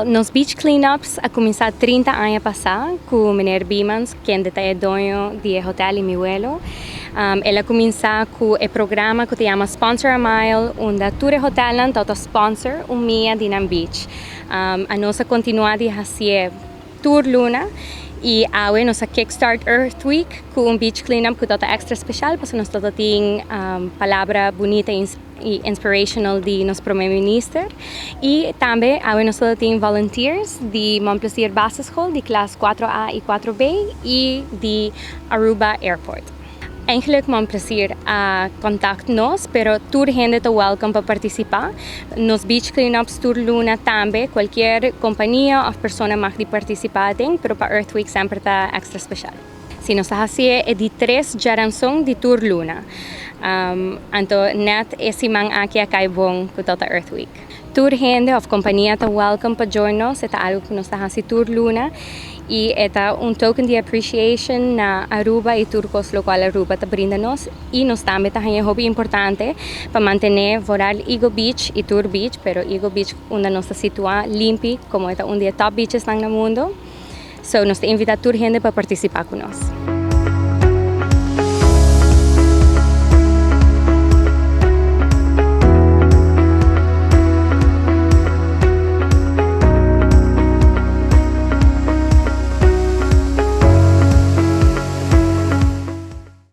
Well, nos beach cleanups a cuminsa 30 aña pasa cu meneer Biemans, kende ta e doño di e hotel y mi welo. El a cuminsa cu e programa cu ta yama Sponsor a Mile, unda tur e hotelnan ta sponsor un mia di nan beach. Anos a continua di haci'e tur luna y awe nos a kickstart Earth Week cu un beach cleanup cu ta extra special, pasobra nos ta tin palabra bunita y inspirational di nos prome minister. Y tambe awe nos tin volunteers di Mon Plaisir Basisschool, di klas 4A y 4B y di Aruba Airport. Eigenlijk Mon Plaisir a contact nos, pero tur hende ta welcome pa participa. Nos beach cleanups tur luna tambe, cualkier compania of persona mag di participa den, pero pa Earth Week semper ta extra special. Si, nos ta haci'e e di 3 diaranson di tur luna. Anto net e siman aki a cay bon cu ta Earth Week. Tur hende of compania ta welcome pa join nos, ta algo cu nos ta haci tur luna y ta un token di appreciation na Aruba y tur cos locual Aruba ta brinda nos y nos tambe ta hopi importante pa mantene vooral Eagle Beach y tur Beach, pero Eagle Beach, unda nos ta situa, limpi, como ta un di e top beaches na mundo. So nos ta invita tur hende pa participa cu nos.